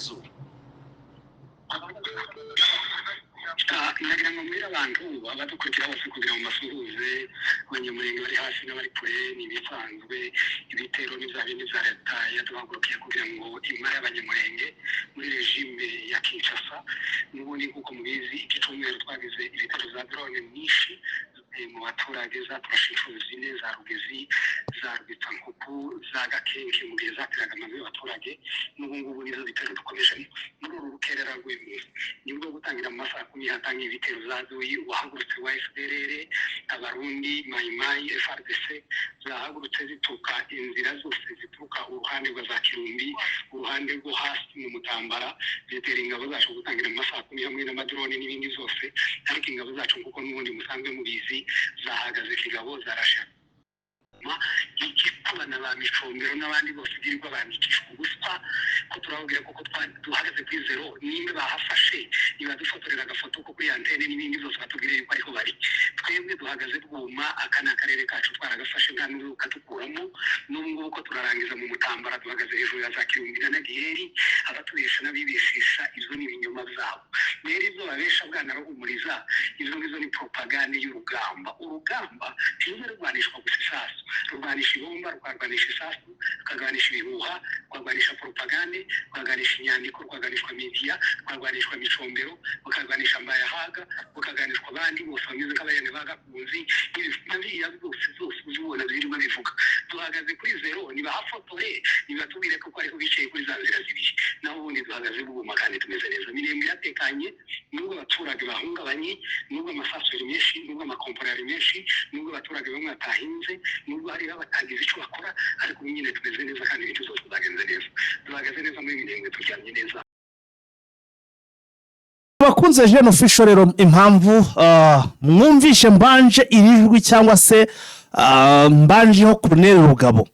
Izuba. Nagira ngo mbwire abantu abadukurikira bose kugira ngo mbasuhuze, Abanyamurenge bari hafi n'abari kure. Ni ibisanzwe, ibitero ni bya bindi bya leta yaduhagurukiye kugira ngo imare Abanyamurenge muri régime ya Kinshasa. N'ubundi nk'uko mubizi, iki cyumweru twagize ibitero za drone nyinshi mu baturage, zaturashe inshuro zine, za Rugezi, za Rwitsankuku, za Gakenke, mu gihe zateraga amazu y'abaturage. N'ubu ngubu nizo bitero dukomejemo muri uru rukerera rw'uyu munsi. Nibwo gutangira mu masaha 10 hatangiye ibitero za duyi wahagurutse wa FDLR, Abarundi, Mayimayi, FARDC, zahagurutse zituruka inzira zose, zituruka uruhande rwa za Kirumbi, uruhande rwo hasi mu Mutambara, zitera ingabo zacu gutangira mu masaha 10 hamwe n'amadrone n'ibindi byose. Ariko ingabo zacu, kuko n'ubundi musanzwe mubizi, zahagaze kigabo, zarashe igikubana ba Micombero n'abandi bose birirwa bandikishwa ubuswa, ko turababwira koko duhagaze kuri zero. Nimba bahafashe, nibadufotorera agafoto ko kuri antene n'ibindi byose, batubwire yuko ariho bari. Twebwe duhagaze bwuma. Aka ni akarere kacu, twaragafashe, nta n'ubu kadukuramo. N'ubu ngubu ko turarangiza mu Mutambara, duhagaze hejuru ya za Kirumbi na Nagiheri. Abatubesha n'abibeshisha, izo ni ibinyoma byabo. Rero ibyo babesha, bwana Ruhumuriza, izo ngizo ni propagande y'urugamba. Urugamba ntiruba rurwanishwa gusa isasu, rurwanisha ibomba, rukarwanisha isasu, rukarwanisha ibihuha, rukarwanisha propagande, rukarwanisha inyandiko, rukarwanishwa media, rukarwanishwa Micombero, rukarwanisha Mbayahaga, rukarwanishwa abandi bose bameze nk'abayane ba Gakunzi na biriya byose zose uzibona birirwa bivuga. Duhagaze kuri zero, nibahafotore, nibatubwire ko ariho bicaye kuri za nzira zibiri. Naho ubundi duhagaze bwuma kandi tumeze neza. Mirembe iratekanye, nubwo abaturage bahungabanye, nubwo amasasu yari menshi, nubwo amakompora yari menshi, nubwo abaturage bamwe batahinze, nubwo hari abatagize icyo bakora, ariko ubu nyine tumeze neza kandi ibintu byose byagenze neza. Duhagaze neza muri Mirembe, turyamye neza. Bakunze Jene Official rero, impamvu mwumvishe mbanje iri jwi cyangwa se mbanjeho Colonel Rugabo,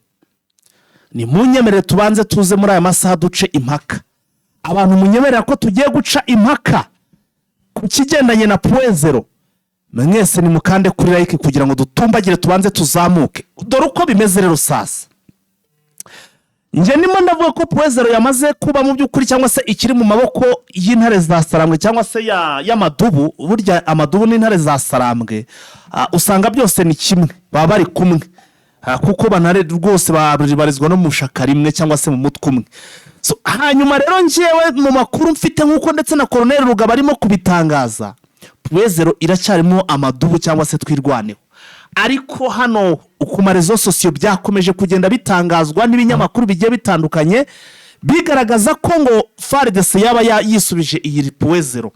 ni munyemerere tubanze tuze muri aya masaha duce impaka. Abantu munyemerera ko tugiye guca impaka ku kigendanye na Point Zero, mwese nimukande kuri like kugira ngo dutumbagire, tubanze tuzamuke. Dore uko bimeze rero sasa: njye ndimo ndavuga ko Point Zero yamaze kuba mu by'ukuri cyangwa se ikiri mu maboko y'intare za Sarambwe cyangwa se y'amadubu. Burya amadubu n'intare za Sarambwe usanga byose ni kimwe, baba bari kumwe, kuko banare rwose babarizwa no mu shaka rimwe cyangwa se mu mutwe umwe. So, hanyuma rero njyewe mu makuru mfite, nk'uko ndetse na Colonel Rugabo arimo kubitangaza, Point Zero iracyarimo amadubu cyangwa se Twirwaneho. Ariko hano ku ma réseaux sociaux byakomeje kugenda bitangazwa n'ibinyamakuru bigiye bitandukanye, bigaragaza ko ngo FARDC yaba yisubije iyi Point Zero.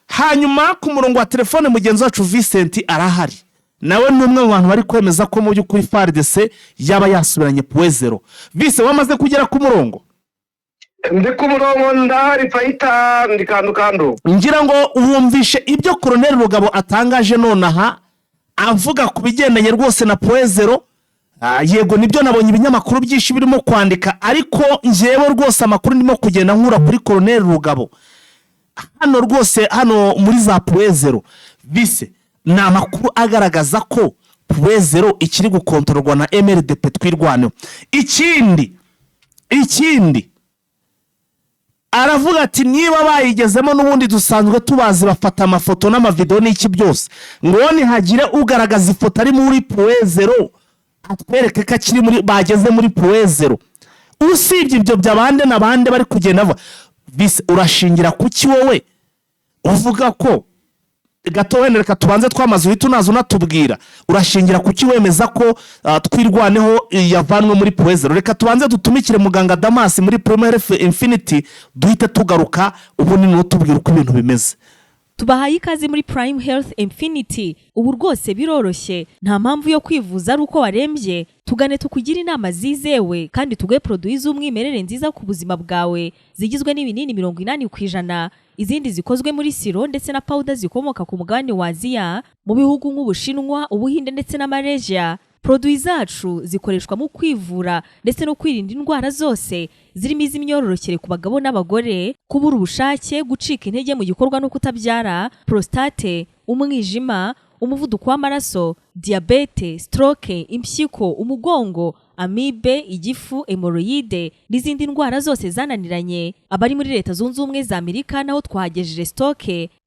Hanyuma ku murongo wa telefone mugenzi wacu Vincent arahari, nawe ni umwe mu bantu bari kwemeza ko mu by'ukuri FARDC yaba yasubiranye Point Zero. Vise, wamaze kugera ku murongo? Ndi ku murongo, ndahari fayita, ndi kandu kandu. Ngira ngo wumvishe ibyo Colonel Rugabo atangaje nonaha, avuga ku bigendanye rwose na Point Zero. Yego nibyo, nabonye ibinyamakuru byinshi birimo kwandika, ariko njyewe rwose amakuru ndimo kugenda nkura kuri Colonel Rugabo hano rwose, hano muri za Point Zero, vise, ni amakuru agaragaza ko Point Zero ikiri gukontororwa na MRDP Twirwaneho. Ikindi aravuga ati niba bayigezemo, n'ubundi dusanzwe tubazi, bafata amafoto n'amavidewo n'iki byose, ngo nihagire ugaragaza ifoto ari muri Point Zero, atwereke ko akiri muri, bageze muri Point Zero. Usibye ibyo by'abande na bande bari kugenda bavuga, vise, urashingira kuki wowe uvuga ko gato? Wenda reka tubanze twamaze, uhita unaza unatubwira urashingira kuki wemeza ko Twirwaneho yavanwe muri Point Zero. Reka tubanze dutumikire muganga Damasi muri Prime Health Infinity, duhite tugaruka, ubundi niwe utubwira uko ibintu bimeze. Tubahaye ikaze muri Prime Health Infinity. Ubu rwose biroroshye, nta mpamvu yo kwivuza ari uko warembye. Tugane tukugire inama zizewe kandi tuguhe produits z'umwimerere nziza ku buzima bwawe, zigizwe n'ibinini 80%, izindi zikozwe muri sirop ndetse na powder zikomoka ku mugabane wa Aziya, mu bihugu nk'Ubushinwa, Ubuhinde ndetse na Malaysia. Produits zacu zikoreshwa mu kwivura ndetse no kwirinda indwara zose, zirimo iz'imyororokere ku bagabo n'abagore, kubura ubushake, gucika intege mu gikorwa no kutabyara, prostate, umwijima, umuvuduko w'amaraso, diyabete, stroke, impyiko, umugongo. amibe, igifu, hémorroïde n'izindi ndwara zose zananiranye. Abari muri Leta Zunze Ubumwe za Amerika naho twahagejeje stock.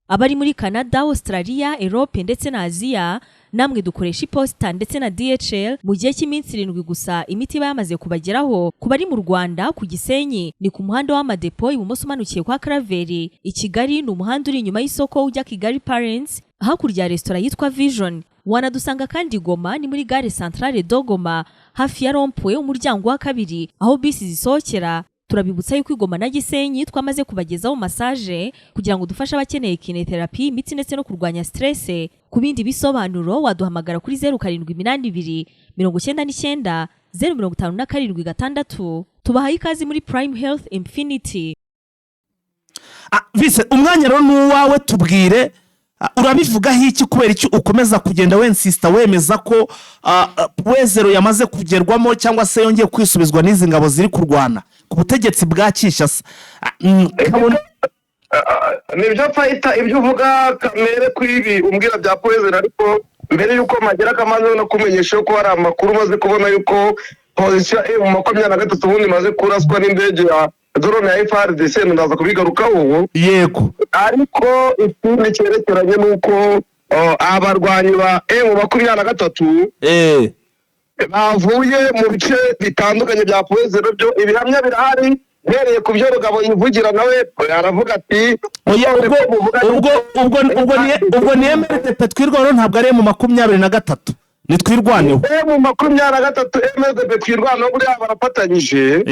Abari muri Canada, Australia, Europe ndetse na Aziya, namwe dukoresha iposita ndetse na DHL. Mu gihe cy'iminsi 7 gusa imiti iba yamaze kubageraho. Ku bari mu Rwanda, ku Gisenyi ni ku muhanda w'Amadepo, ibumoso umanukiye kwa Karaveri. I Kigali ni umuhanda uri inyuma y'isoko ujya Kigali Parents, hakurya ya resitora yitwa Vision. Wanadusanga kandi Goma, ni muri gare Centrale de Goma, hafi ya rond-point, umuryango wa kabiri aho bisi zisohokera. Turabibutsa yuko i Goma na Gisenyi twamaze kubagezaho massage kugira ngo dufashe abakeneye kinésithérapie, imitsi ndetse no kurwanya stress. Ku bindi bisobanuro waduhamagara kuri 0782 99 0576. Tubahaye ikaze muri Prime Health Infinity. Vise, umwanya rero ni uwawe. Tubwire, urabivugaho iki? Kubera iki ukomeza kugenda wensisita, wemeza ko Point Zéro yamaze kugerwamo cyangwa se yongeye kwisubizwa n'izi ngabo ziri kurwana ku butegetsi bwa Kinshasa? Nibyo fayita, ibyo uvuga kamere kuri ibi umbwira bya Point Zéro. Ariko mbere y'uko magera, akamaze no kumenyesha yuko hari amakuru umaze kubona yuko position ya M23 ubundi imaze kuraswa n'indege ya drone ya FARDC, ndaza kubigarukaho ubu. Ariko ikindi cyerekeranye n'uko abarwanyi ba M23 bavuye mu bice bitandukanye bya Point Zéro, byo ibihamya birahari, uhereye ku byo Rugabo yivugira, nawe aravuga ati Oya, ubwo ni MRDP Twirwaneho, ntabwo ari M23, ni Twirwaneho. M23, MRDP Twirwaneho, buriya barafatanyije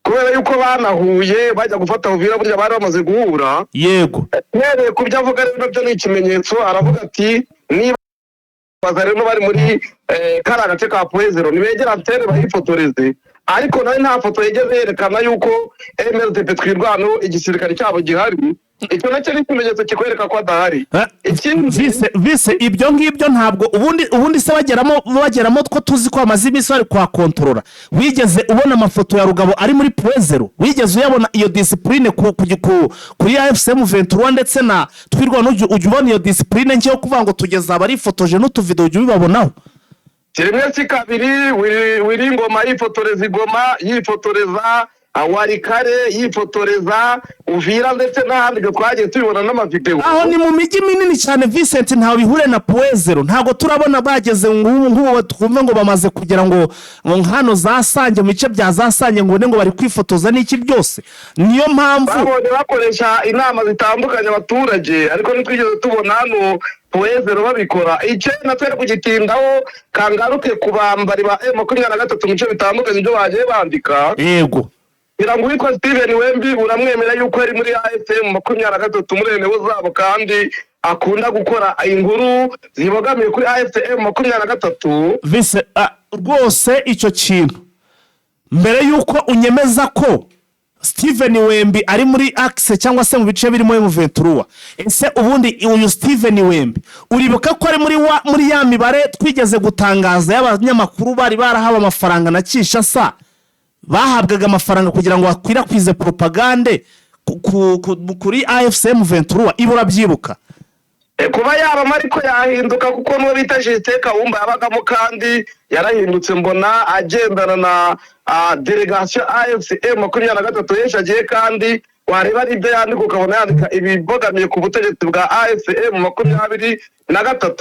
kubera yuko banahuye bajya gufata Uvira, burya bari bamaze guhura. Uhereye ku byo avuga rero, nabyo ni ikimenyetso. Aravuga ati niba rero bari muri kariya gace ka Point Zéro, nibegera antenne bayifotoreze. Ariko nawe nta foto yigeze yerekana yuko MRDP Twirwaneho, igisirikare cyabo gihari. Icyo nacyo ni ikimenyetso kikwereka ko adahari. Ikindi Vise, ibyo ngibyo ntabwo ubundi se bageramo two tuzi ko bamaze iminsi bari kuhakontorora. Wigeze ubona amafoto ya Rugabo ari muri Point Zéro? Wigeze uyabona? Iyo discipline kuri AFC M23 ndetse na Twirwaneho, ujya ubona iyo discipline nkeyo kuvuga ngo tugeze abarifotoje n'utuvido? Ujya ubibabonaho? Rimwe si kabiri. Wiri Ngoma yifotoreza igoma, yifotoreza Warikare, yifotoreza Uvira ndetse n'ahandi. Ibyo twagiye tubibona n'amavidewo. Aho ni mu mijyi minini cyane, Vincent, ntawe bihure na Point Zéro. Ntabwo turabona bageze nk'ubu twumve ngo bamaze kugira ngo hano za Sange, mu bice bya za Sange, ngo ubone ngo bari kwifotoza n'iki byose. Niyo mpamvu Babonye bakoresha inama zitandukanye abaturage, ariko ntitwigeze tubona hano Point Zéro babikora. Icyo natwe kugitindaho, kangaruke ku bambari ba M23 mu bice bitandukanye, ibyo bagiye bandika. Kugira ngo uwitwa Steven Wembi, uramwemera yuko ari muri AFC M23, muri renewo zabo, kandi akunda gukora inkuru zibogamiye kuri AFC M23? Vise, rwose icyo kintu, mbere y'uko unyemeza ko Steven Wembi ari muri axe cyangwa se mu bice birimo M23, ese ubundi uyu Steven Wembi uribuka ko ari muri ya mibare twigeze gutangaza y'abanyamakuru bari barahawe amafaranga na Kinshasa, bahabwaga amafaranga kugira ngo bakwirakwize propagande kuri AFC M23? Iba urabyibuka? Kuba yabamo ariko yahinduka, kuko n'uwo bita Justin Kawumba yabagamo kandi yarahindutse. Mbona agendana na délégation AFC M23 henshi agiye, kandi wareba n'ibyo yandika ukabona yandika ibibogamiye ku butegetsi bwa AFC M23.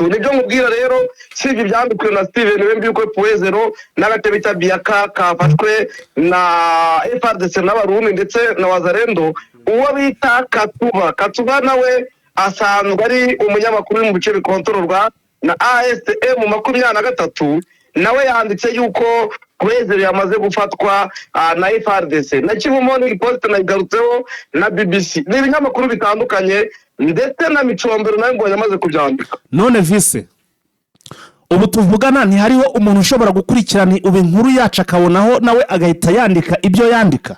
Nibyo nkubwira rero, si ibyo byanditswe na Steven Wembi yuko Point Zéro n'agace bita Biyaka kafashwe na FARDC n'Abarundi ndetse na Wazalendo. Uwo bita Katuba, Katuba nawe asanzwe ari umunyamakuru uri mu bice bikontororwa na AFC M23, nawe yanditse yuko Point Zéro yamaze gufatwa na FARDC. Na Kivu Morning Post nayigarutseho, na BBC, ni ibinyamakuru bitandukanye, ndetse na Micombero nawe mbonye amaze kubyandika. None Vise, ubu tuvugana ntihariho umuntu ushobora gukurikirana ubu inkuru yacu akabonaho nawe agahita yandika ibyo yandika?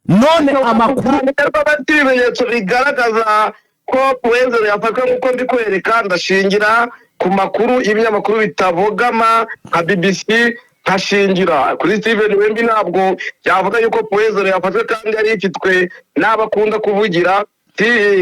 None amakuru Bafite ibimenyetso bigaragaza ko Point Zéro yafashwe nk'uko ndi kwereka. Ndashingira ku makuru y'ibinyamakuru bitabogama nka BBC, nkashingira kuri Steven Wembi. Ntabwo yavuga yuko Point Zéro yafashwe kandi yari ifitwe n'abakunda kuvugira.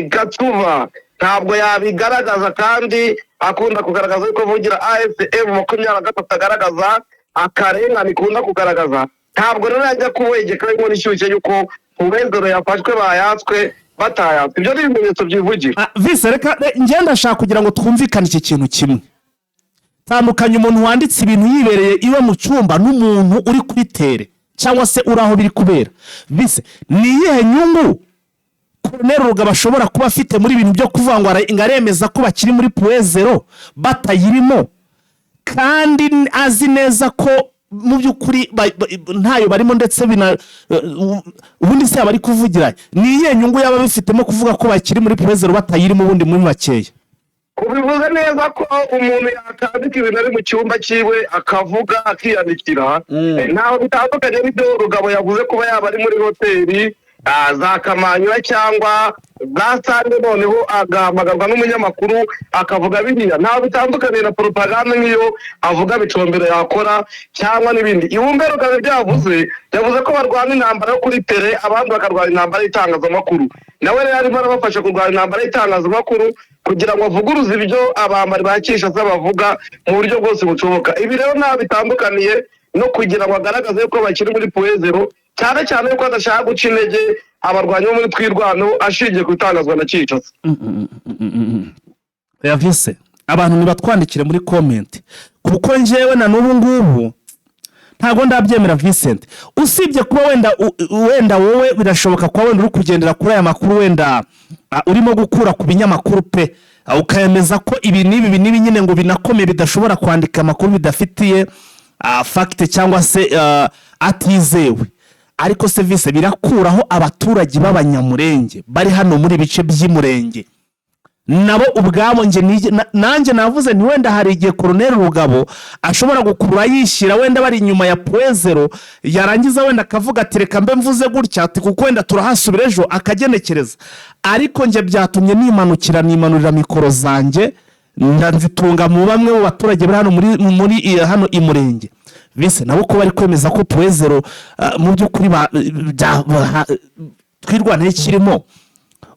Gatsuba ntabwo yabigaragaza kandi akunda kugaragaza yuko avugira AFC M23, agaragaza Akarengane ikunda kugaragaza, ntabwo rero yajya kuwegeka inkono ishyushye yuko Point Zéro yafashwe, bayatswe, batayatswe. Ibyo ni ibimenyetso byivugira. Ah, vise, reka njye ndashaka kugira ngo twumvikane iki kintu kimwe. Tandukanya umuntu wanditse ibintu yibereye iwe mu cyumba n'umuntu uri kuri terrain cyangwa se uri aho biri kubera. Vise, ni iyihe nyungu Colonel Rugabo ashobora kuba afite muri ibintu byo kuvuga ngo ngo aremeza ko bakiri muri Point Zéro batayirimo, kandi azi neza ko mu by'ukuri ntayo barimo, ndetse bina ubundi se yaba ari kuvugira? Ni iyihe nyungu yaba bifitemo kuvuga ko bakiri muri Point Zéro batayirimo, ubundi muri makeya? Ubivuze neza ko umuntu yakandika ibintu ari mu cyumba cyiwe, akavuga, akiyandikira. Ntaho bitandukanye n'ibyo Rugabo yavuze, kuba yaba ari muri hoteli za Kamanyura cyangwa za Sande, noneho agahamagarwa n'umunyamakuru akavuga biriya. Ntaho bitandukaniye na propaganda nk'iyo avuga Bicombero yakora cyangwa n'ibindi. Ibumbe Rugabo ibyo yavuze, yavuze ko barwana intambara yo kuri terrain, abandi bakarwana intambara y'itangazamakuru. Nawe rero arimo arabafasha kurwana intambara y'itangazamakuru kugira ngo avuguruze ibyo abambari ba Kinshasa bavuga mu buryo bwose bushoboka. Ibi rero ntaho bitandukaniye no kugira ngo agaragaze ko bakiri muri Point Zéro, cyane cyane yuko adashaka guca intege abarwanyi bo muri Twirwano ashingiye ku bitangazwa na Kinshasa. Yavise, abantu nibatwandikire muri comment, kuko njyewe na n'ubu ngubu ntabwo ndabyemera. Vincent, usibye kuba wenda wenda wowe birashoboka kuba wenda uri kugendera kuri aya makuru, wenda urimo gukura ku binyamakuru pe, ukayemeza ko ibi n'ibi, ibi n'ibi nyine ngo binakomeye, bidashobora kwandika amakuru bidafitiye fact cyangwa se atizewe. Ariko serivisi birakuraho abaturage b'Abanyamurenge bari hano muri bice by'Imurenge nabo ubwabo. Njye nanjye navuze nti wenda hari igihe Koroneri Rugabo ashobora gukurura yishyira wenda bari inyuma ya Point Zéro, yarangiza wenda akavuga ati: "Reka mbe mvuze gutya," ati kuko wenda turahasubira ejo, akagenekereza. Ariko njye byatumye nimanukira, nimanurira mikoro zanjye, nzitunga mu bamwe mu baturage bari hano muri hano i Murenge. Bise nabo ko bari kwemeza ko Point Zéro mu by'ukuri Twirwaneho ikirimo.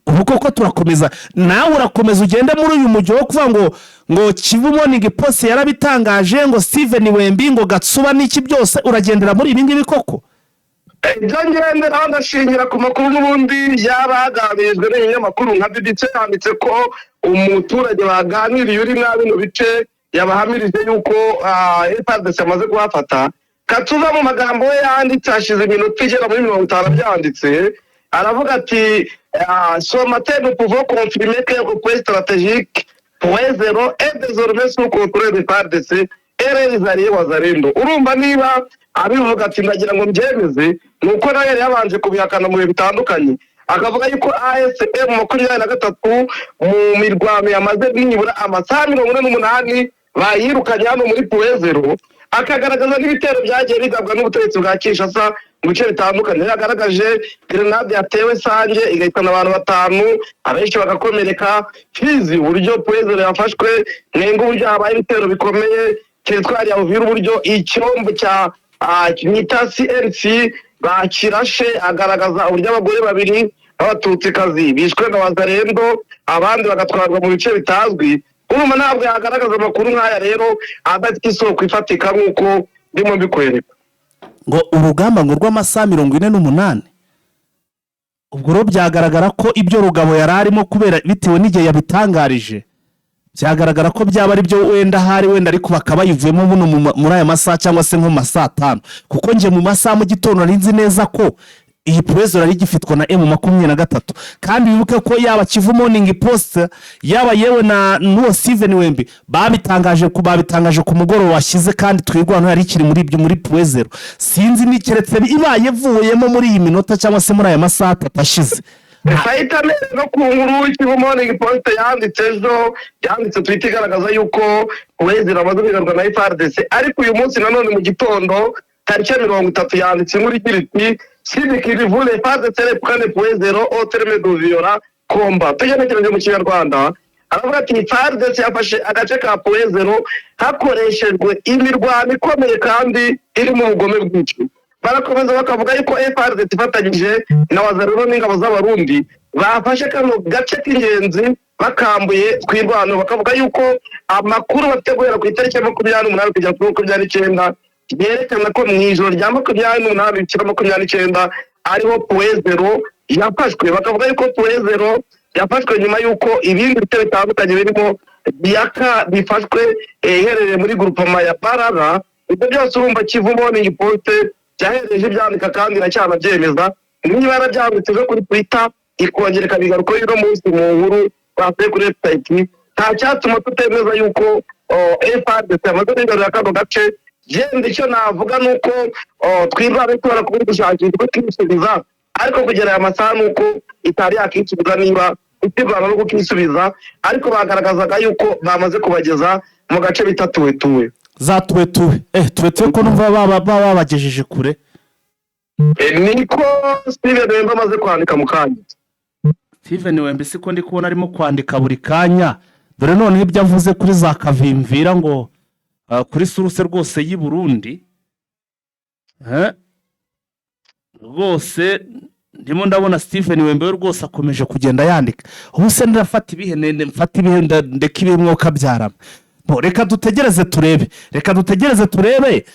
Ubu koko turakomeza, nawe urakomeza ugende muri uyu mujyi wo kuvuga ngo Kivu Morning Post yarabitangaje, ngo Steven Wembi, ngo Gatsuba n'iki byose, uragendera muri ibi ngibi koko? Ibyo ngenderaho, ndashingira ku makuru n'ubundi yaba yaganirijwe n'ibinyamakuru nka BBC. Yanditse ko umuturage baganiriye uri mwa bino bice yabahamirije yuko FARDC yamaze kuhafata. Katsuba mu magambo ye yanditse hashize iminota igera muri 50 abyanditse, aravuga ati: "Ce matin, nous pouvons confirmer que le point stratégique Point Zéro est désormais sous contrôle de FARDC et les alliés Wazalendo." Urumva niba abivuga ati ndagira ngo mbyemeze, ni uko nawe yari yabanje kubihakana mu bihe bitandukanye, akavuga yuko AFC M23 mu mirwano yamaze nibura amasaha 48 bayirukanye hano muri Point Zéro, akagaragaza n'ibitero byagiye bigabwa n'ubutegetsi bwa Kinshasa mu bice bitandukanye. Yagaragaje grenade yatewe Sange igahitana abantu batanu, abenshi bagakomereka. Fizi, uburyo Point Zéro yafashwe. Mwenga, uburyo habaye ibitero bikomeye. Teritwari ya Uvira, uburyo icyombo cya nita CNC bakirashe. Agaragaza uburyo abagore babiri b'Abatutsikazi bishwe na Wazalendo, abandi bagatwarwa mu bice bitazwi. Urumva ntabwo yagaragaza amakuru nk'aya rero adafite isoko ifatika nk'uko ndimo mbikwereka. Ngo urugamba ngo rw'amasaha 48. Ubwo rero byagaragara ko ibyo Rugabo yari arimo kubera, bitewe n'igihe yabitangarije, byagaragara ko byaba ari byo wenda ahari wenda, ariko bakaba bayivuyemo buno muri aya masaha cyangwa se nko mu masaa 5, kuko njye mu masaha mu gitondo nari nzi neza ko iyi Point Zéro yari igifitwa na M23. Kandi wibuke ko yaba Kivu Morning Post, yaba yewe na n'uwo Steven Wembi, babitangaje ku mugoroba washyize, kandi Twirwanaho yari ikiri muri ibyo, muri Point Zéro. Sinzi ni keretse ibaye ivuyemo muri iyi minota cyangwa se muri aya masaha 3 ashize. Fahita no ku nkuru Kivu Morning Post yanditse ejo, yanditse tweet igaragaza yuko Point Zéro amaze kwigarurwa na FARDC. Ariko uyu munsi nanone mu gitondo tariki ya 30 yanditse inkuru igira iti: "Sud-Kivu, les FARDC reprennent Point Zéro au terme de violents combats." Tugenekereje mu Kinyarwanda, aravuga ati FARDC yafashe agace ka Point Zéro hakoreshejwe imirwano ikomeye kandi irimo ubugome bwinshi. Barakomeza bakavuga yuko FARDC ifatanyije na Wazalendo n'ingabo z'Abarundi bafashe kano gace k'ingenzi, bakambuye Twirwano. Bakavuga yuko amakuru bafite guhera ku itariki ya 28 kugera kuri 29. Yerekana ko mu ijoro rya 28 bikira 29 ariho Point Zéro yafashwe. Bakavuga yuko Point Zéro yafashwe nyuma y'uko ibindi bice bitandukanye birimo Biyaka bifashwe, iherereye muri groupement ya Barara. Ibyo byose urumva, Kivu Morning Post byahereje ibyandika kandi iracyanabyemeza. Niba yarabyanditse ejo kuri Twitter, ikongera ikabigaruka uno munsi mu nkuru basuye kuri website, nta cyatuma tutemeza yuko FARDC yamaze kwigarurira kano gace. Yenda icyo navuga ni uko twirwara ishobora kuba iri gushakisha uko ikisubiza, ariko kugera aya masaha ni uko itari yakisubiza, niba ikirwana no kukisubiza, ariko bagaragazaga yuko bamaze kubageza mu gace bita Tuwetuwe. Za Tuwetuwe, Tuwetuwe ko numva baba babagejeje kure. Niko Steven Wemba amaze kwandika mu kanya. Steven Wembe siko ndi kubona arimo kwandika buri kanya. Dore noneho ibyo avuze kuri za Kavimvira ngo kuri source rwose y'i Burundi. Rwose ndimo ndabona Steven Wembe we rwose akomeje kugenda yandika. Ubu se ndafata ibihe mfata ibihe ndeka ibihe mwuka byarama? Bo, reka dutegereze turebe, reka dutegereze turebe.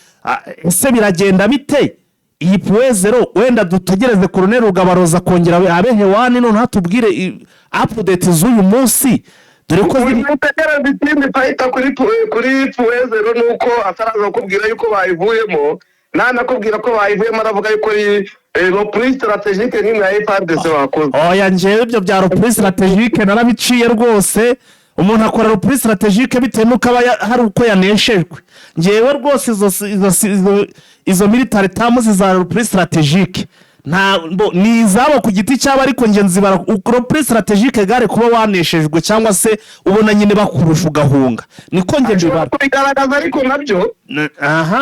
Ese biragenda bite iyi Point Zéro? Wenda dutegereze Colonel Rugabaroza kongera abe hewani, noneho atubwire update z'uyu munsi, dore ko ziri. Utegereza ikindi fayita kuri Point Zéro ni uko ataraza kukubwira yuko bayivuyemo. Nanakubwira ko bayivuyemo, aravuga yuko ari repli stratégique nk'imwe ya FARDC bakoze. Oya, njyewe ibyo bya repli stratégique narabiciye rwose. Umuntu akora repli stratégique bitewe n'uko aba hari uko yaneshejwe. Njyewe rwose izo military terms za repli stratégique nta ni izabo ku giti cyabo, ariko njye nzibara repli stratégique gare kuba waneshejwe cyangwa se ubona nyine bakurusha ugahunga, niko njye Ashobora mbibara. kubigaragaza ariko nabyo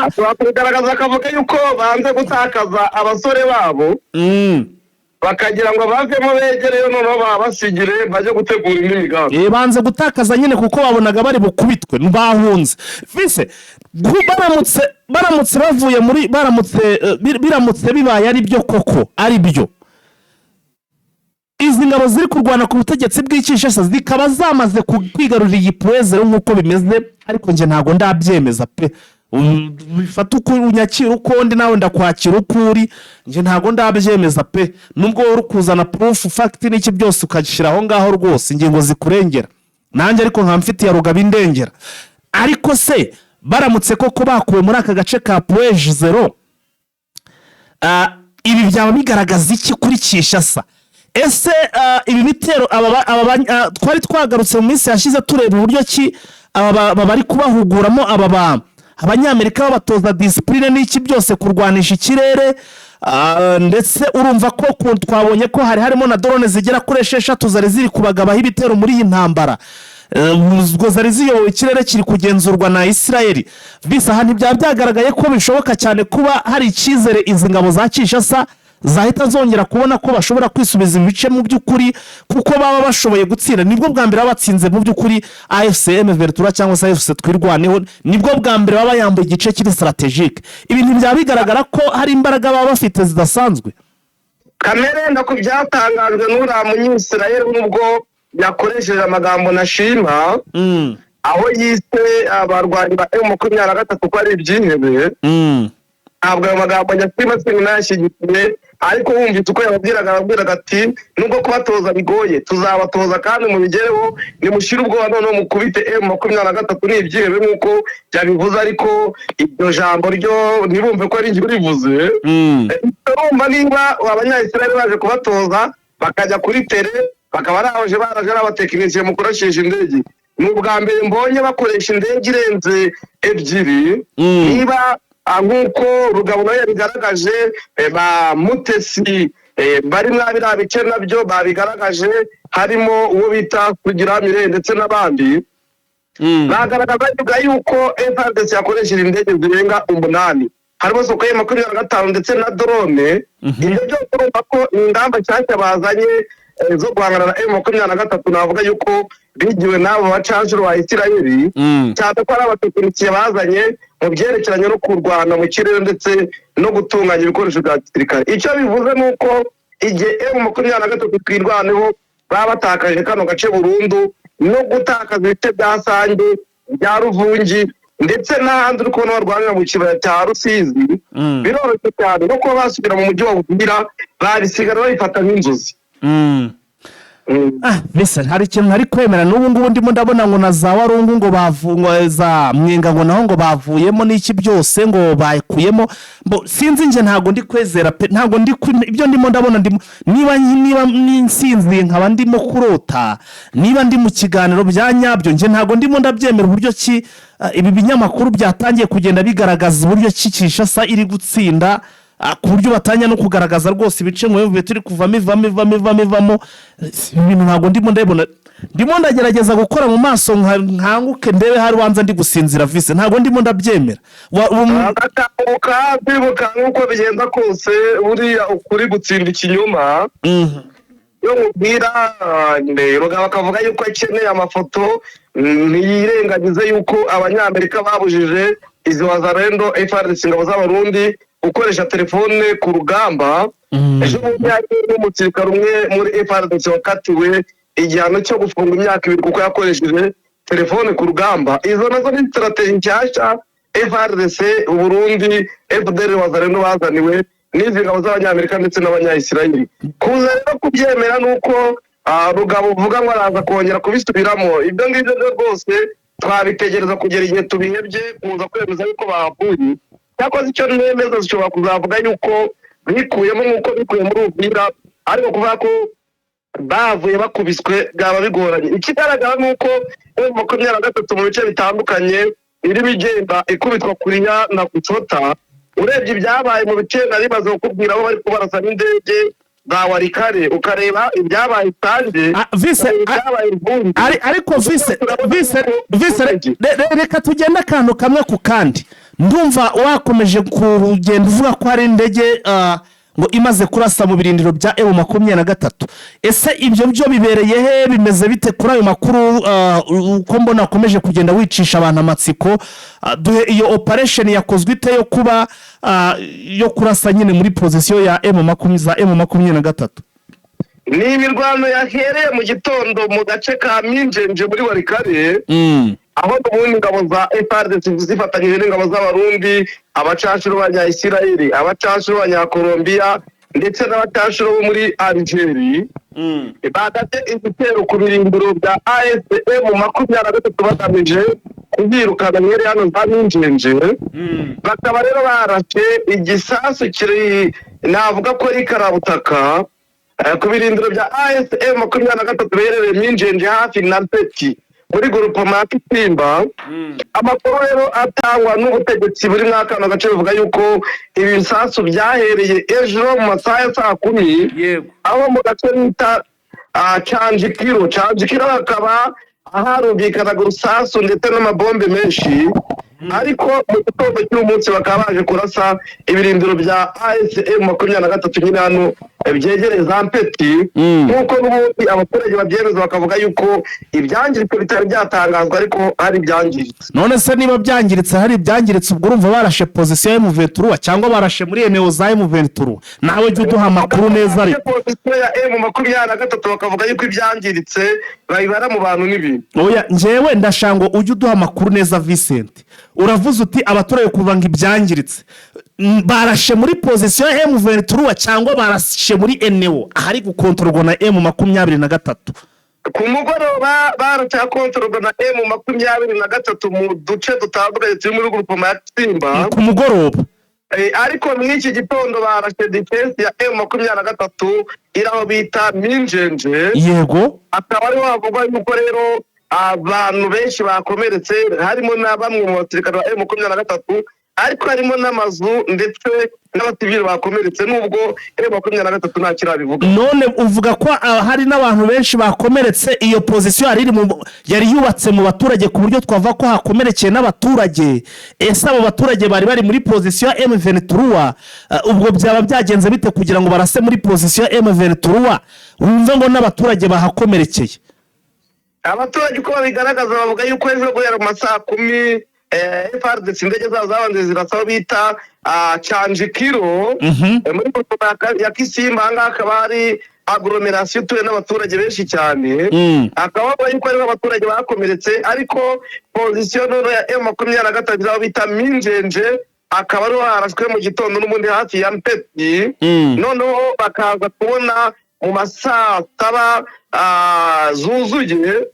ashobora kubigaragaza akavuga yuko banze gutakaza abasore babo, bakagira ngo bavemo begereyo, noneho babasigire bajye gutegura indi migambi. Banze gutakaza nyine kuko babonaga bari bukubitwe, bahunze vise. Baramutse bavuye muri baramutse biramutse bibaye ari byo koko, ari byo, izi ngabo ziri kurwana ku butegetsi bw'i Kinshasa zikaba zamaze kwigarurira iyi Point Zéro nk'uko bimeze, ariko njye ntabwo ndabyemeza pe. Bifata uko unyakira uko ndi, nawe ndakwakira uko uri. Njye ntabwo ndabyemeza pe, nubwo wowe uri kuzana proof, fact n'iki byose ukagishyira aho ngaho rwose, ingingo zikurengera nanjye ariko nkaba mfitiye rugaba indengera. Ariko se baramutse koko bakuwe muri aka gace ka Point Zéro, ibi byaba bigaragaza iki kuri Kinshasa? Ese ibi bitero aba twari twagarutse mu minsi yashize tureba uburyo ki aba bari kubahuguramo aba abanyamerika, babatoza discipline n'iki byose, kurwanisha ikirere, ndetse urumva ko twabonye ko hari harimo na drone zigera kuri 6 zari ziri kubagabaho ibitero muri iyi ntambara. Ubwo zari ziyobowe, ikirere kiri kugenzurwa na Isirayeli. Bisa aha ntibyaba byagaragaye ko bishoboka cyane kuba hari icyizere izi ngabo za Kinshasa zahita zongera kubona ko bashobora kwisubiza ibice mu by'ukuri, kuko baba bashoboye gutsinda? Nibwo bwa mbere baba batsinze mu by'ukuri AFC M23 cyangwa se AFC Twirwaneho, nibwo bwa mbere baba yambuye igice kiri stratégique. Ibintu byaba bigaragara ko hari imbaraga baba bafite zidasanzwe. Kamere ndako byatangajwe n'uriya munyisirayeli, nubwo yakoresheje amagambo nashima, aho yise abarwanyi ba M23 ko ari ibyihebe. Ntabwo ayo magambo nyashima sinayashyigikiye, ariko wumvise uko yababwiraga, arabwiraga ati: "Nubwo kubatoza bigoye, tuzabatoza kandi mubigereho, nimushyire ubwoba, noneho mukubite M23, ni ibyihebe," nk'uko yabivuze. Ariko iryo jambo ryo ntibumve ko ari njye urivuze. Urumva niba abanyayisirayeli baje kubatoza, bakajya kuri terrain, bakaba baraje baraje ari abatekinisiye mu kurashisha indege, ni ubwa mbere mbonye bakoresha indege irenze ebyiri. Niba nk'uko Rugabo nawe yabigaragaje, ba Mutesi bari mwa biriya bice nabyo babigaragaje, harimo uwo bita Kugiramire ndetse n'abandi, bagaragaza yuko FARDC yakoresheje indege zirenga umunani, harimo Sukhoi 25 ndetse na drone. Ibyo byose urumva ko ni ingamba nshyashya bazanye zo guhangana na M23. Navuga yuko bigiwe n'abo bacanshuro ba Isirayeli, cyane ko ari abatekinisiye bazanye mu byerekeranye no kurwana mu kirere ndetse no gutunganya ibikoresho bya gisirikare. Icyo bivuze ni uko igihe M23 Twirwaneho baba batakaje kano gace burundu, no gutakaza ibice bya Sange, bya Ruvungi. Ndetse n'ahandi uri kubona barwanira mu kibaya cya Rusizi, biroroshye cyane no kuba basubira mu mujyi wa Uvira, babisigara babifata nk'inzozi. Ah, mbese hari ikintu ntari kwemera n'ubu ngubu. Ndimo ndabona ngo na za Warungu ngo ngo za Mwenga ngo naho ngo bavuyemo n'iki byose ngo bakuyemo. Sinzi, njye ntabwo ndi kwezera pe, ntabwo ndi ibyo ndimo ndabona, ndimo niba nsinziye nkaba ndimo kurota, niba ndi mu kiganiro bya nyabyo, njye ntabwo ndimo ndabyemera uburyo ki ibi binyamakuru byatangiye kugenda bigaragaza uburyo ki Kinshasa iri gutsinda, ku buryo batangira no kugaragaza rwose ibice ngo bivuye turi kuvamo, ivamo, ivamo, ivamo, ivamo. Ibi bintu ntabwo ndimo ndabibona. Ndimo ndagerageza gukora mu maso nkanguke ndebe hari ubanza ndi gusinzira vise, ntabwo ndimo ndabyemera. Agakanguka kwibuka nk'uko bigenda kose, buriya ukuri gutsinda ikinyoma. Iyo mubwira Rugabo akavuga yuko akeneye amafoto, ntiyirengagize yuko Abanyamerika babujije izi Wazalendo, FARDC, ingabo z'Abarundi gukoresha telefone ku rugamba. Ejo bundi hari n'umusirikare umwe muri FARDC wakatiwe igihano cyo gufunga imyaka 2 kuko yakoresheje telefone ku rugamba. Izo nazo ni strategy nshyashya FARDC, Burundi, FDLR, Wazalendo bazaniwe n'izi ngabo z'Abanyamerika ndetse n'Abanyayisirayeli. Kuza rero kubyemera ni uko Rugabo uvuga ngo araza kongera kubisubiramo, ibyo ngibyo byo rwose twabitegereza kugera igihe tubihebye kuza kwemeza yuko bahavuye. Cyakoze icyo nemeza, zishobora kuzavuga yuko bikuyemo nk'uko bikuye muri Uvira, ariko kuvuga ko bavuye bakubiswe byaba bigoranye. Ikigaragara ni uko M23 mu bice bitandukanye irimo igenda ikubitwa kuriya na kushoto. Urebye ibyabaye mu bice nari maze kukubwira, aho bari kubarasa n'indege za Walikale, ukareba ibyabaye Sange, Ah, Vise, ibyabaye Ivumbi. Ariko vise vise vise, reka tugende akantu kamwe ku kandi. Ndumva wakomeje kugenda uvuga ko hari indege ngo imaze kurasa mu birindiro bya M23. Ese ibyo byo bibereye he? Bimeze bite kuri ayo makuru? Uko mbona wakomeje kugenda wicisha abantu amatsiko, duhe iyo operation yakozwe ite yo kuba yo kurasa nyine muri position ya M makumyabiri za M23? Ni imirwano yahereye mu gitondo mu gace ka Minjenje muri Walikale, aho ubundi ingabo za FARDC zifatanyije n'ingabo z'Abarundi, abacanshuro b'Abanyayisirayeli, abacanshuro b'Abanyakolombiya ndetse n'abacanshuro bo muri Algeri bagabye ibitero ku birindiro bya AFC M23 bagamije kubirukana mwere hano za Minjenje. Bakaba rero barashe igisasu kiri, navuga ko ari karabutaka, ku birindiro bya AFC M23 biherereye Minjenje hafi na Mpeti muri groupement ya Kisimba. Amakuru rero atangwa n'ubutegetsi buri muri kano gace bivuga yuko ibi bisasu byahereye ejo mu masaha ya saa 10, aho mu gace bita Canjikiro. Canjikiro hakaba harumvikanaga urusasu ndetse n'amabombe menshi, ariko mu gitondo cy'uyu munsi bakaba baje kurasa ibirindiro bya AFC M23 nyine hano byegereye za Mpeti, nk'uko n'ubundi abaturage babyemeza, bakavuga yuko ibyangiritse bitari byatangazwa, ariko hari ibyangiritse. None se niba byangiritse, hari ibyangiritse, ubwo urumva barashe position ya M23 cyangwa barashe muri eneo za M23? Nawe jya uduha amakuru neza ariko. Position ya M23, bakavuga yuko ibyangiritse babibara mu bantu n'ibintu. Oya, njyewe ndashaka ngo ujye uduha amakuru neza, Vincent. Uravuze uti abaturage kuva ngo ibyangiritse, barashe muri position ya M23 cyangwa barashe muri eneo ahari gukontororwa na M23? Ku mugoroba baracyakontororwa na M23 mu duce dutandukanye turi muri groupement ya Simba. Ku mugoroba. Ariko muri iki gitondo barashe defense ya M23 iri aho bita Minjenje. Akaba ariho havugwa yuko rero abantu benshi bakomeretse, harimo na bamwe mu basirikare ba M23, ariko harimo n'amazu ndetse n'abasivili bakomeretse, nubwo M23 nta kirabivuga. None uvuga ko hari n'abantu benshi bakomeretse. Iyo position yari iri yari yubatse mu baturage ku buryo twavuga ko hakomerekeye n'abaturage. Ese abo baturage bari bari muri position ya M23? Ubwo byaba byagenze bite kugira ngo barase muri position ya M23, wumve ngo n'abaturage bahakomerekeye? Abaturage uko babigaragaza, bavuga yuko ejo guhera mu masaha 10 FARDC indege zabo zabanje zirasa aho bita Canjikiro, muri groupement ya Kisimba. Ahangaha hakaba hari agglomeration ituwe n'abaturage benshi cyane. Akaba bavuga yuko hariho abaturage bakomeretse, ariko position noneho ya M23 aho bita Minjenje akaba ariho harashwe mu gitondo n'ubundi hafi ya Mpeti. Noneho bakaza kubona mu ma saa 7 zuzuye,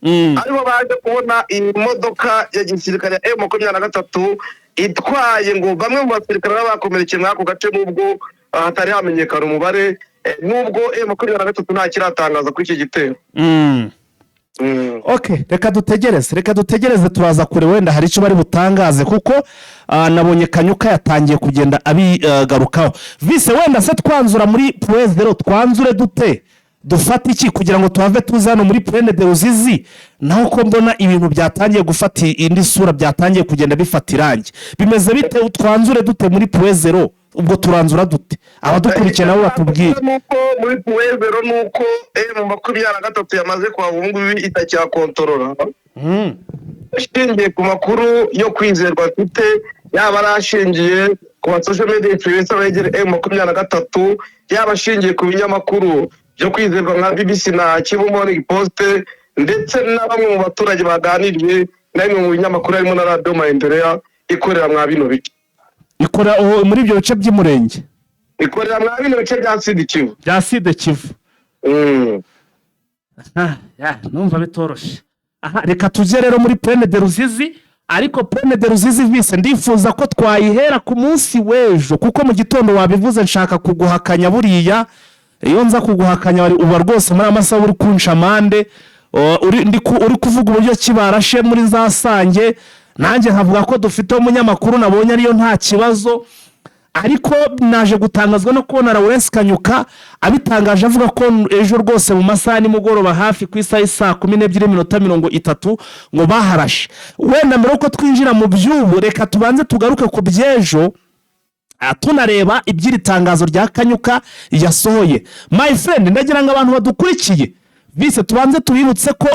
ariho baje kubona imodoka ya gisirikare ya M23 itwaye ngo bamwe mu basirikare baba bakomerekeye muri ako gace, nubwo hatari hamenyekana umubare, nubwo M23 nta kiratangaza kuri iki gitero. Ok, reka dutegereze, turaza kure, wenda hari icyo bari butangaze, kuko nabonye Kanyuka yatangiye kugenda abigarukaho. Vise, wenda se twanzura muri Point Zéro, twanzure dute? Dufate iki kugira ngo tuhave tuze hano muri Plaine de Ruzizi? Naho ko mbona ibintu byatangiye gufata indi sura, byatangiye kugenda bifata irangi, bimeze bite? Twanzure dute muri Point Zéro? Ubwo turanzura dute? Abadukurikiye nabo batubwire. Nuko muri Point Zéro, nuko M23 yamaze kuhava ubu ngubu, itakyakontorora. Ishingiye ku makuru yo kwizerwa mfite, yaba ari ashingiye ku ma social media influencer begere M23, yaba ashingiye ku binyamakuru byo kwizerwa nka BBC na Kivu Morning Post, ndetse na bamwe mu baturage baganiriye na bimwe mu binyamakuru, harimo na Radiyo Maendeleo ikorera mwa bino bice. Ikora muri ibyo bice by'umurenge? Ikorera mwa bino bice bya Sud Kivu. Bya Sud Kivu. Numva bitoroshye. Aha reka tujye rero muri Plaine de Ruzizi. Ariko Plaine de Ruzizi, vise, ndifuza ko twayihera ku munsi w'ejo, kuko mu gitondo wabivuze nshaka kuguhakanya. Buriya iyo nza kuguhakanya wari uba rwose muri amasaha uri kunca amande. Uri kuvuga uburyo ki barashe muri za Sange, nanjye nkavuga ko dufite umunyamakuru nabonye ariyo, nta kibazo. Ariko naje gutangazwa no kubona Lawrence Kanyuka abitangaje, avuga ko ejo rwose mu masaha ya nimugoroba, hafi ku isaha y'i 12:30, ngo baharashe. Wenda mbere yuko twinjira mu by'ubu, reka tubanze tugaruke ku by'ejo, tunareba iby'iri tangazo rya Kanyuka yasohoye. My friend, ndagira ngo abantu badukurikiye bise tubanze tubibutse ko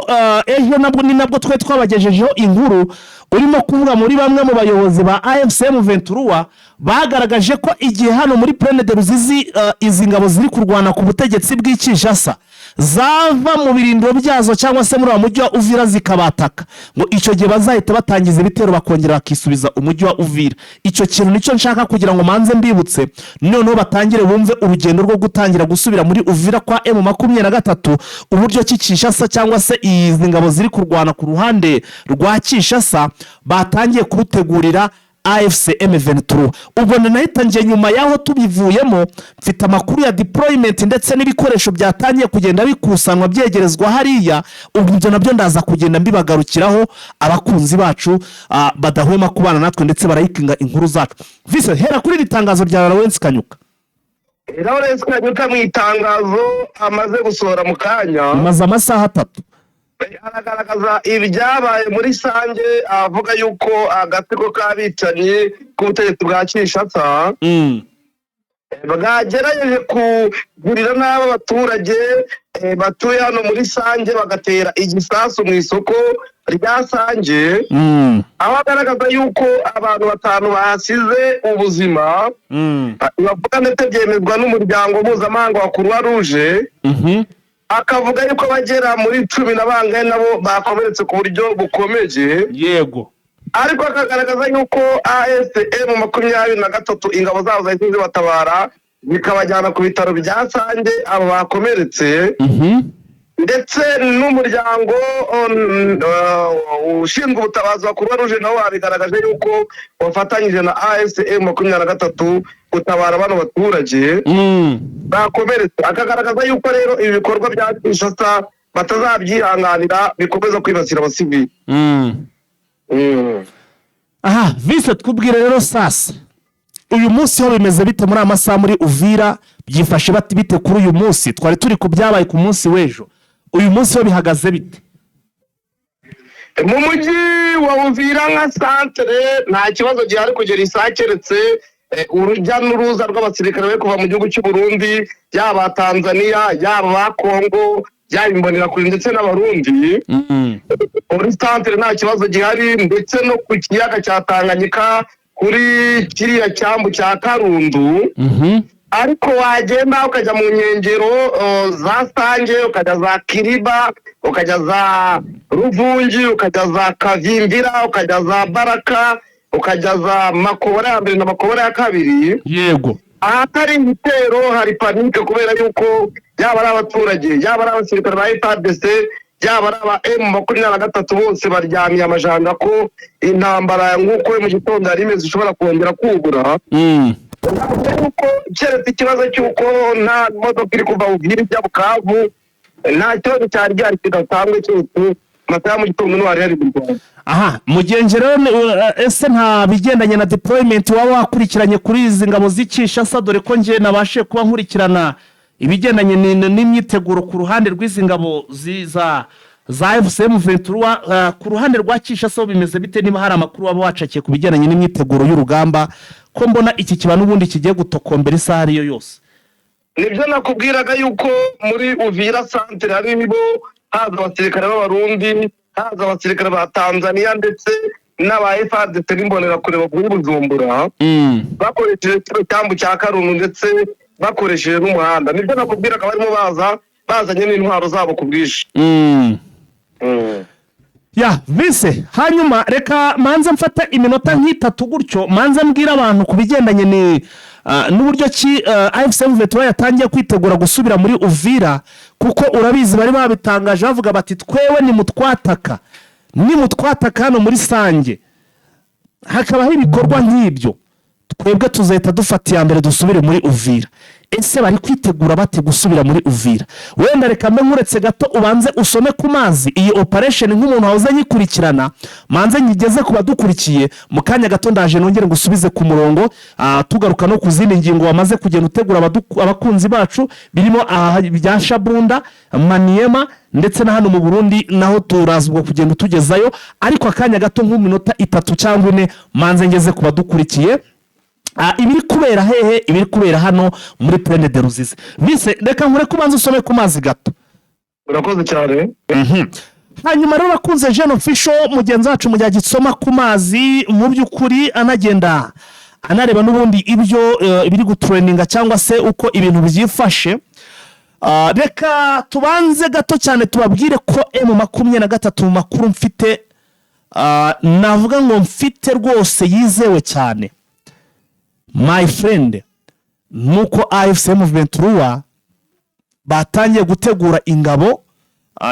ejo nabwo ni nabwo twari twabagejejeho inkuru urimo kuvuga muri bamwe mu bayobozi ba AFC M23 bagaragaje ko igihe hano muri Plaine de Ruzizi izi ngabo ziri kurwana ku butegetsi bw'i Kinshasa zava mu birindiro byazo cyangwa se muri wa mujyi wa Uvira zikabataka, ngo icyo gihe bazahita batangiza ibitero bakongera bakisubiza umujyi wa Uvira. Icyo kintu nicyo nshaka kugira ngo manze mbibutse, noneho batangire bumve urugendo rwo gutangira gusubira muri Uvira kwa M23, uburyo ki Kinshasa cyangwa se izi ngabo ziri kurwana ku ruhande rwa Kinshasa batangiye kurutegurira AFC M23. Ubwo nanahitangiye nyuma y'aho tubivuyemo, mfite amakuru ya deployment ndetse n'ibikoresho byatangiye kugenda bikusanwa byegerezwa hariya. Ubwo ibyo nabyo ndaza kugenda mbibagarukiraho, abakunzi bacu badahwema kubana natwe ndetse barayikinga inkuru zacu. Vise, hera kuri iri tangazo rya Lawrence Kanyuka. Lawrence Kanyuka mu itangazo amaze gusohora mu kanya, maze amasaha 3, aragaragaza ibyabaye muri Sange, avuga yuko agatsiko k'abicanyi k'ubutegetsi bwa Kinshasa bwagerageje kugurira nabi abaturage batuye hano muri Sange, bagatera igisasu mu isoko rya Sange, aho agaragaza yuko abantu batanu bahasize ubuzima. Bavuga ndetse byemezwa n'umuryango mpuzamahanga wa Croix Rouge. Akavuga yuko bagera muri cumi na bangahe nabo bakomeretse ku buryo bukomeje. Ariko akagaragaza yuko AFC M23 ingabo zabo zahise zibatabara, zikabajyana ku bitaro bya Sange abo bakomeretse, ndetse n'umuryango ushinzwe ubutabazi wa Croix Rouge nawo wabigaragaje yuko wafatanyije na AFC M23 gutabara bano baturage bakomeretse. Akagaragaza yuko rero ibi bikorwa bya Kinshasa batazabyihanganira, bikomeza kwibasira abasivili. Aha vise, twubwire rero sasa, uyu munsi ho bimeze bite muri aya masaha muri Uvira? Byifashe bite kuri uyu munsi? Twari turi ku byabaye ku munsi w'ejo, uyu munsi ho bihagaze bite? Mu mujyi wa Uvira nka santere nta kibazo gihari kugera isaha, keretse urujya n'uruza rw'abasirikare bari kuva mu gihugu cy'u Burundi, yaba Tanzania, yaba ba Kongo, yaba Imbonerakure ndetse n'Abarundi. Muri santere nta kibazo gihari, ndetse no ku kiyaga cya Tanganyika, kuri kiriya cyambu cya Karundu. Ariko wagenda ukajya mu nkengero za Sange, ukajya za Kiriba, ukajya za Ruvungi, ukajya za Kavimvira, ukajya za Baraka, ukajya za Makobora ya mbere na Makobora ya kabiri, ahatari ibitero hari panique, kubera yuko yaba ari abaturage, yaba ari abasirikare ba FARDC, yaba ari aba M23, bose baryamiye amajanja ko intambara nk'uko mu gitondo yari imeze ishobora kongera kubura. Yuko keretse ikibazo cy'uko nta modoka iri kuva Uvira ijya Bukavu, nta kibazo cyari gihari kidasanzwe, cyose amasaha ya mu gitondo ntiwari yari mu Rwanda. Aha mugenzi rero ese nta bigendanye na deployment waba wakurikiranye kuri izi ngabo z'i Kinshasa? Dore ko njye nabashije kuba nkurikirana ibigendanye n'imyiteguro ku ruhande rw'izi ngabo za AFC M23. Ku ruhande rwa Kinshasa ho bimeze bite? Niba hari amakuru waba wacakiye ku bigendanye n'imyiteguro y'urugamba, ko mbona iki kiba n'ubundi kigiye gutokombera isaha ariyo yose? Nibyo nakubwiraga yuko muri Uvira centre harimo haza abasirikare b'Abarundi, haza abasirikare ba Tanzania ndetse n'aba FARDC n'imbonerakure bavuye i Bujumbura, bakoresheje kino cyambu cya Karunu ndetse bakoresheje n'umuhanda. Nibyo nakubwiraga, barimo baza bazanye n'intwaro zabo ku bwinshi. Ya vise, hanyuma reka manze mfata iminota nk'itatu gutyo, manze mbwira abantu ku bigendanye n'uburyo ki AFC M23 yatangiye kwitegura gusubira muri Uvira, kuko urabizi bari babitangaje bavuga bati: "Twewe nimutwataka hano muri Sange hakabaho ibikorwa nk'ibyo, twebwe tuzahita dufata iya mbere dusubire muri Uvira." Ese bari kwitegura bate gusubira muri Uvira? Wenda reka mbe nkuretse gato ubanze usome ku mazi iyi operation nk'umuntu wahoze nyikurikirana, manze nyigeze ku badukurikiye. Mu kanya gato ndaje nongere ngusubize ku murongo, tugaruka no ku zindi ngingo wamaze kugenda utegura abakunzi bacu, birimo bya Shabunda, Maniema ndetse na hano mu Burundi, naho turaza ubwo kugenda utugezayo. Ariko akanya gato nk'iminota 3 cyangwa 4, manze ngeze ku badukurikiye ibiri kubera hehe, ibiri kubera hano muri Plaine de Ruzizi. Bise reka nkure ko ubanza usome ku mazi gato. Urakoze cyane. Hanyuma rero bakunze Jeune Official, mugenzi wacu mu gihe agisoma ku mazi, mu by'ukuri anagenda anareba n'ubundi ibyo ibiri gutrendinga cyangwa se uko ibintu byifashe, reka tubanze gato cyane tubabwire ko M23, mu makuru mfite, navuga ngo mfite rwose yizewe cyane, my friend, nuko AFC M23 batangiye gutegura ingabo,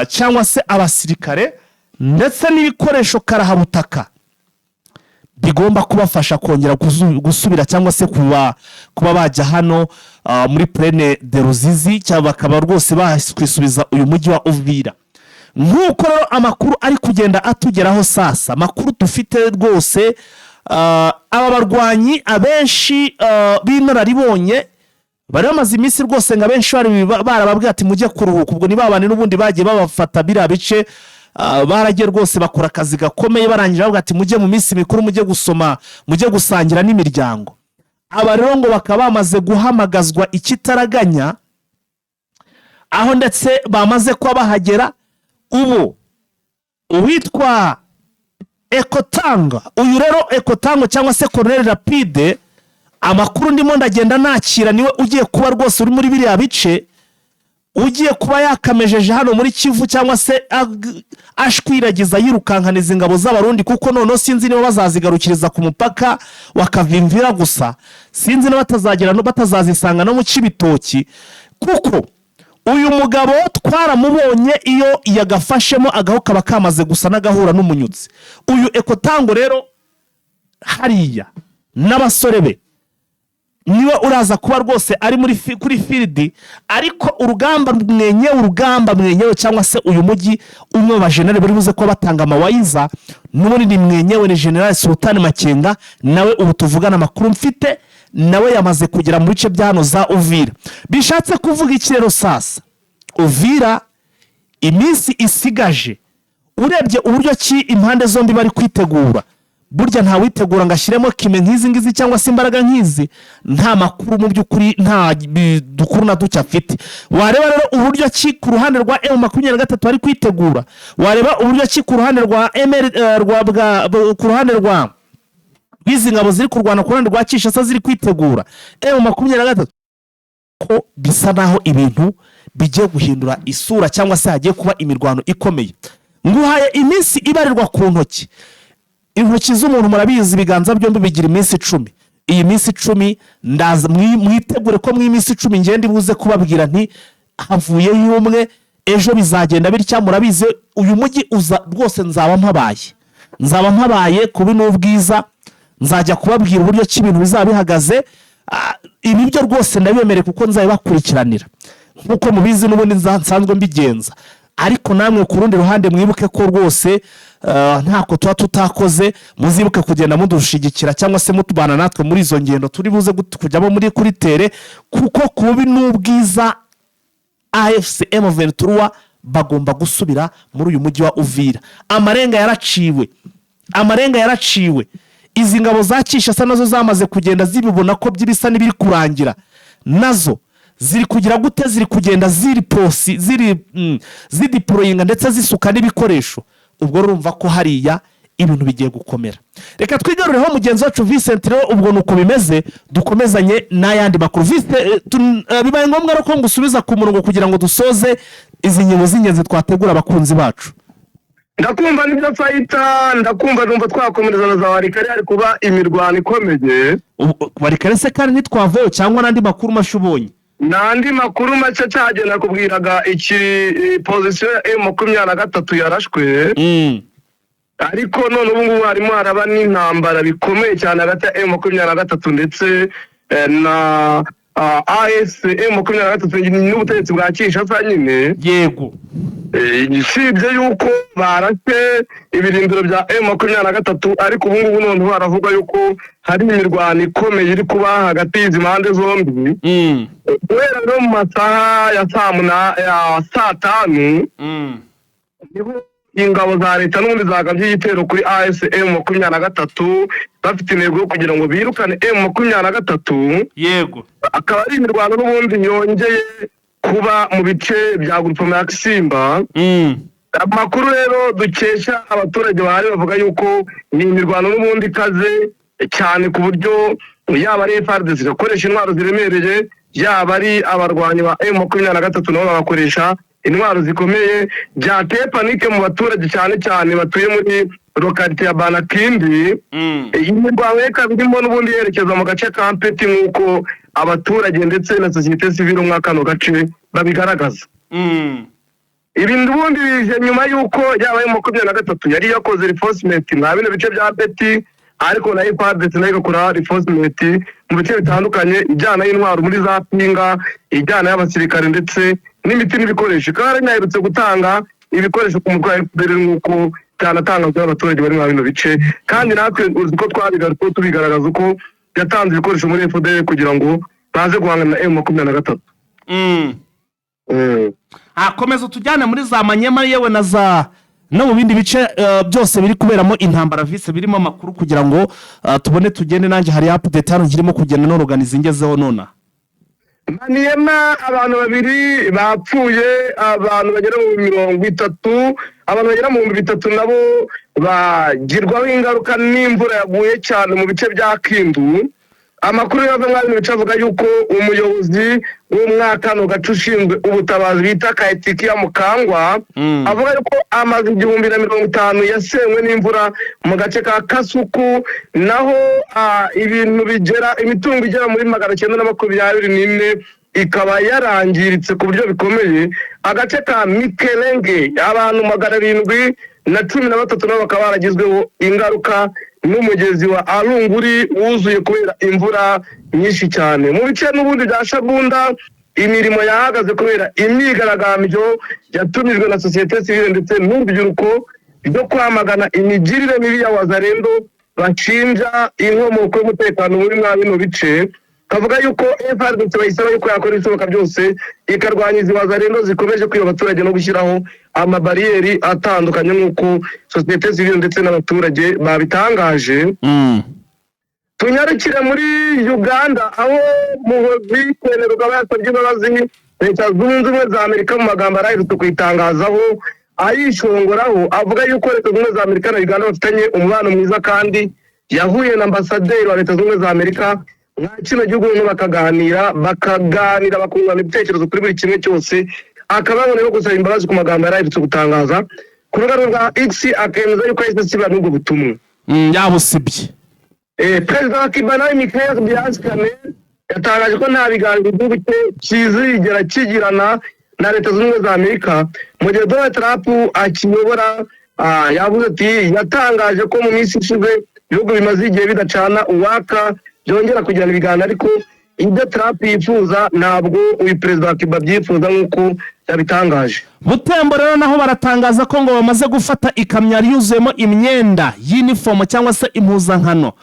cyangwa se abasirikare ndetse n'ibikoresho karahabutaka bigomba kubafasha kongera gusubira cyangwa se kuba bajya hano muri Plaine de Ruzizi, cyangwa bakaba rwose bakwisubiza uyu mujyi wa Uvira. Nk'uko rero amakuru ari kugenda atugeraho sasa, amakuru dufite rwose, aba barwanyi abenshi b'inararibonye bari bamaze iminsi rwose ngo abenshi bari barababwiye ati: "Mujye kuruhuka." Ubwo ni babandi n'ubundi bagiye babafata biriya bice, baragiye rwose bakora akazi gakomeye, barangije bavuga ati: "Mujye mu minsi mikuru, mujye gusoma, mujye gusangira n'imiryango." Aba rero ngo bakaba bamaze guhamagazwa ikitaraganya, aho ndetse bamaze kuba bahagera ubu. Uwitwa Ekotanga, uyu rero Ekotango cyangwa se Colonel Rapide, amakuru ndimo ndagenda nakira, niwe ugiye kuba rwose uri muri biriya bice, ugiye kuba yakamejeje hano muri Kivu, cyangwa se ashwiragiza yirukankaniza ingabo z'Abarundi, kuko noneho sinzi niba bazazigarukiriza ku mupaka wa Kavimvira gusa, sinzi niba batazagera batazazisanga no mu Cibitoki, kuko uyu mugabo twaramubonye iyo yagafashemo agaho kaba kamaze gusa n'agahura n'umunyutsi. Uyu Ekotango rero hariya n'abasore be niwe uraza kuba rwose ari muri kuri field. Ariko urugamba mwenyewe, urugamba mwenyewe cyangwa se uyu mujyi, umwe mu bajenerali bari buze kuba batanga amawayiza n'ubundi ni mwenyewe, ni General Sultani Makenga. Nawe ubu tuvugana, amakuru mfite, nawe yamaze kugera mu bice bya hano za Uvira. Bishatse kuvuga iki rero sasa? Uvira iminsi isigaje, urebye uburyo ki impande zombi bari kwitegura, burya ntawitegura ngo ashyiremo kime nk'izi ngizi cyangwa se imbaraga nk'izi nta makuru, mu by'ukuri nta dukuru na duke afite. Wareba rero uburyo ki ku ruhande rwa M23 bari kwitegura, wareba uburyo ki ku ruhande rwa MR rwa ku ruhande rw'izi ngabo ziri kurwana ku ruhande rwa Kinshasa ziri kwitegura, M23. Ko bisa naho ibintu bigiye guhindura isura cyangwa se hagiye kuba imirwano ikomeye. Nguhaye iminsi ibarirwa ku ntoki. Intoki z'umuntu, murabizi, ibiganza byombi bigira iminsi 10. Iyi minsi 10 ndaza, mwitegure ko mu iminsi 10 ngenda ibuze kubabwira nti havuyeyo umwe, ejo bizagenda bitya. Murabizi, uyu mujyi uza rwose, nzaba mpabaye kubi n'ubwiza. Nzajya kubabwira uburyo ki ibintu bizaba bihagaze. Ibi byo rwose ndabibemereye kuko nzabibakurikiranira nk'uko mubizi n'ubundi nsanzwe mbigenza. Ariko namwe ku rundi ruhande mwibuke ko rwose ntako tuba tutakoze. Muzibuke kugenda mudushigikira cyangwa se mutubana natwe muri izo ngendo turi buze kujyamo muri kuri terrain, kuko kubi n'ubwiza AFC M23 bagomba gusubira muri uyu mujyi wa Uvira. Amarenga yaraciwe, amarenga yaraciwe. Izi ngabo za Kinshasa nazo zamaze kugenda zibibona ko by'ibisa n'ibiri kurangira. Nazo ziri kugira gute? Ziri kugenda ziri posi ziri zideployinga ndetse zisuka n'ibikoresho. Ubwo urumva ko hariya ibintu bigiye gukomera. Reka twigarureho mugenzi wacu Vincent. Rero ubwo ni uko bimeze, dukomezanye n'ayandi makuru. Vincent, bibaye ngombwa rero ko ngusubiza ku murongo kugira ngo dusoze izi ngingo z'ingenzi twategura abakunzi bacu. Ndakumva nibyo fayita, ndakumva. Numva twakomereza na za Walikale, hari kuba imirwano ikomeye. Walikale se kandi ntitwavayo, cyangwa n'andi makuru mashya ubonye? N'andi makuru make cyagenda nakubwiraga iki: position ya M23 yarashwe, ariko none ubu ngubu harimo haraba n'intambara bikomeye cyane hagati ya M23 ndetse na AFC M23 n'ubutegetsi bwa Kinshasa nyine. Usibye yuko barashe ibirindiro bya M23, ariko ubu ngubu noneho baravuga yuko hari imirwano ikomeye iri kuba hagati y'izi mpande zombi. Guhera no mu masaha ya ya saa 5 niho ingabo za leta n'ubundi zagabye igitero kuri AFC M23, bafite intego yo kugira ngo birukane M23. Akaba ari imirwano n'ubundi yongeye kuba mu bice bya groupement ya Kisimba. Amakuru rero dukesha abaturage bahari bavuga yuko ni imirwano n'ubundi ikaze cyane, ku buryo yaba ari FARDC igakoresha intwaro ziremereye, yaba ari abarwanyi ba M23 nabo bagakoresha intwaro zikomeye. Byateye panique mu baturage, cyane cyane batuye muri localité ya Banakindi. Iyi mirwano ikaba irimo n'ubundi yerekeza mu gace ka Mpeti, nk'uko abaturage ndetse na sosiyete sivile muri kano gace babigaragaza. Ibi n'ubundi bije nyuma y'uko yaba M23 yari yakoze reinforcement mwa bino bice bya Beti, ariko na FARDC nayo igakora reinforcement mu bice bitandukanye, ijyana y'intwaro muri za Pinga, ijyana y'abasirikare ndetse n'imiti n'ibikoresho. Ikaba yari inaherutse gutanga ibikoresho ku mutwe wa FDLR, nk'uko byanatangazwa n'abaturage bari muri bino bice. Kandi natwe uzi ko twabigarutseho, tubigaragaza uko yatanze ibikoresho muri FDLR kugira ngo baze guhangana na M23. Akomeza utujyane muri za Manyema, yewe na za no mu bindi bice byose biri kuberamo intambara vise birimo amakuru, kugira ngo tubone tugende. Nanjye hari update hano ngirimo kugenda noroganiza ingezeho nona. Maniema, abantu babiri bapfuye, abantu bagera mu 30, abantu bagera mu 3000 nabo bagirwaho ingaruka n'imvura yaguye cyane mu bice bya Kindu. Amakuru yava muri bino bice avuga yuko umuyobozi w'umwaka gace ushinzwe ubutabazi bita Kayitikiya Mukangwa avuga yuko amazu 1050 yasenywe n'imvura mu gace ka Kasuku, naho ibintu bigera, imitungo igera muri 924 ikaba yarangiritse ku buryo bikomeye. Agace ka Mikelenge, abantu 713 nabo bakaba baragizweho ingaruka n'umugezi wa Arunguri wuzuye kubera imvura nyinshi cyane. Mu bice n'ubundi bya Shabunda, imirimo yahagaze kubera imyigaragambyo yatumijwe na sosiyete sivile ndetse n'urubyiruko ryo kwamagana imigirire mibi ya Wazalendo bashinja inkomoko y'umutekano muri mwa bino bice. Kavuga yuko FARDC bayisaba yuko yakora ibishoboka byose ikarwanya izi Wazalendo zikomeje kwiba abaturage no gushyiraho amabariyeri atandukanye, nk'uko sosiyete sivile ndetse n'abaturage babitangaje. Tunyarukire muri Uganda, aho Muhozi Kainerugaba yasabye imbabazi Leta Zunze Ubumwe za Amerika mu magambo araherutse kuyitangazaho ayishongoraho, avuga yuko Leta Zunze Ubumwe za Amerika na Uganda bafitanye umubano mwiza, kandi yahuye na ambasaderi wa Leta Zunze Ubumwe za Amerika. Nka kino gihugu noneho bakaganira, bakungurana ibitekerezo kuri buri kimwe cyose. Akaba yaboneyeho gusaba imbabazi ku magambo yari aherutse gutangaza ku rubuga rwa X, akemeza yuko yahise asiba n'ubwo butumwa. Yabusibye. Perezida wa Cuba nawe, Miguel Diaz-Canel, yatangaje ko nta biganiro igihugu cye kizigera kigirana na Leta Zunze Ubumwe za Amerika mu gihe Donald Trump akiyobora. Yavuze ati yatangaje ko mu minsi ishize ibihugu bimaze igihe bidacana uwaka byongera kugirana ibiganiro, ariko ibyo Trump yifuza ntabwo uyu perezida wa Cuba abyifuza, nk'uko yabitangaje. Butembo rero naho baratangaza ko ngo bamaze gufata ikamyo yari yuzuyemo imyenda y'inifomo cyangwa se impuzankano.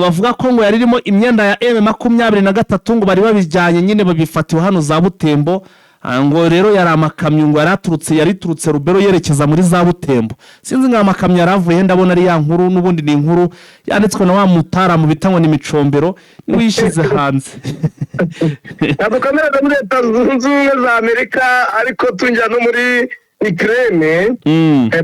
Bavuga ko ngo yari irimo imyenda ya M23, ngo bari babijyanye nyine, babifatiwe hano za Butembo. Ngo rero yari amakamyo ngo yari iturutse Rubero yerekeza muri za Butembo. Sinzi ngo amakamyo yari avuye. Ndabona ari ya nkuru n'ubundi, ni inkuru yanditswe na wa mutaramu bita ngo ni Micombero, niwe yishyize hanze. Dukomereze muri Leta Zunze Ubumwe za Amerika, ariko tujya no muri Ukraine.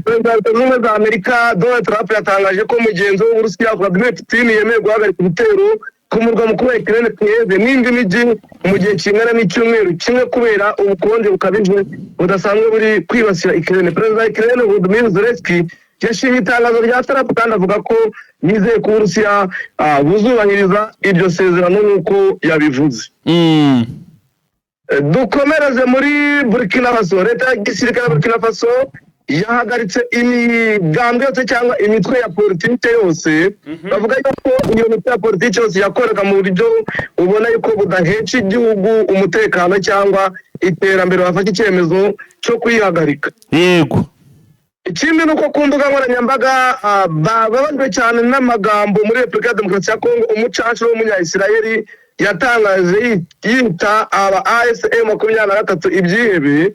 Perezida wa Leta Zunze Ubumwe za Amerika Donald Trump yatangaje ko mugenzi we w'Uburusiya Vladimir Putin yemeye guhagarika ibitero ku murwa mukuru wa Ukraine, Kiev, n'indi mijyi mu gihe kingana n'icyumweru kimwe kubera ubukonje bukabije budasanzwe buri kwibasira Ukraine. Perezida wa Ukraine Volodymyr Zelensky yashimye itangazo rya Trump kandi avuga ko yizeye ko Uburusiya buzubahiriza iryo sezerano nk'uko yabivuze. Dukomereze muri Burkina Faso. Leta ya gisirikare ya Burkina Faso yahagaritse imigambwe yose cyangwa imitwe ya politike yose. Bavuga yuko iyo mitwe ya politike yose yakoraga mu buryo ubona yuko budahesha igihugu umutekano cyangwa iterambere, bafata icyemezo cyo kuyihagarika. Ikindi ni uko ku mbuga nkoranyambaga bababajwe cyane n'amagambo muri Repubulika ya Demokarasi ya Kongo umucancuro w'Umunya-Isirayeli yatangaje yita aba AFC M23 ibyihebe.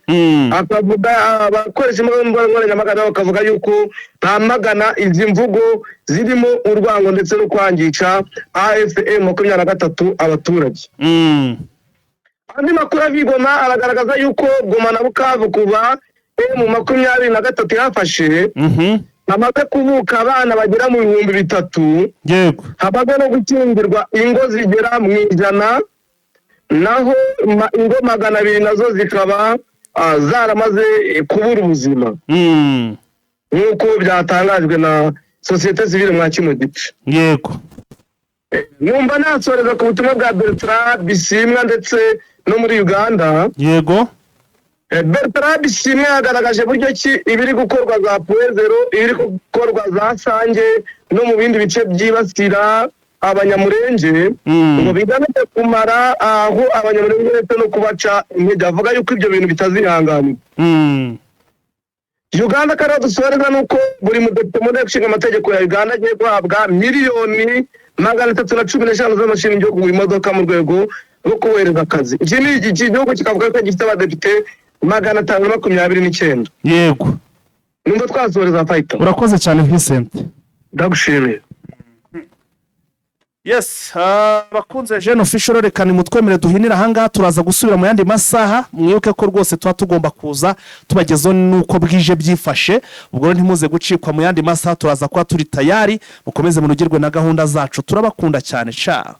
Akavuga abakoresha imbuga nkoranyambaga nabo bakavuga yuko bamagana izi mvugo zirimo urwango ndetse no kwangisha AFC M23 abaturage. Andi makuru ava i Goma aragaragaza yuko Goma na Bukavu, kuva M23 yafashe, hamaze kuvuka abana bagera mu 3000. Hamaze no gukingirwa ingo zigera mu 100, naho ingo 200 nazo zikaba zaramaze kubura ubuzima, nk'uko byatangajwe na sosiyete sivile mwa kino gice. Numva nasoreza ku butumwa bwa Bertrand Bisimwa ndetse no muri Uganda. Bertrand Bisimwa yagaragaje buryo ki ibiri gukorwa za Point Zéro, ibiri gukorwa za Sange no mu bindi bice byibasira Abanyamurenge, ngo bigamije kumara aho Abanyamurenge ndetse no kubaca intege. Avuga yuko ibyo bintu bitazihanganirwa. Uganda kandi dusoreza nuko buri mudepite mu Nteko Ishinga Amategeko ya Uganda agiye guhabwa miliyoni 315 z'amashiringi yo kugura imodoka mu rwego rwo kubohereza akazi. Iki gihugu kikavuga ko gifite abadepite 529. Numva twasoreza, fayita. Urakoze cyane, Vincent. Ndagushimiye. Yes, abakunze Jeune Official, reka nimutwemere duhinire ahangaha. Turaza gusubira mu yandi masaha. Mwibuke ko rwose tuba tugomba kuza tubagezaho n'uko bwije byifashe. Ubwo rero ntimuze gucikwa, mu yandi masaha turaza kuba turi tayari. Mukomeze munogerwe na gahunda zacu, turabakunda cyane. Ciao.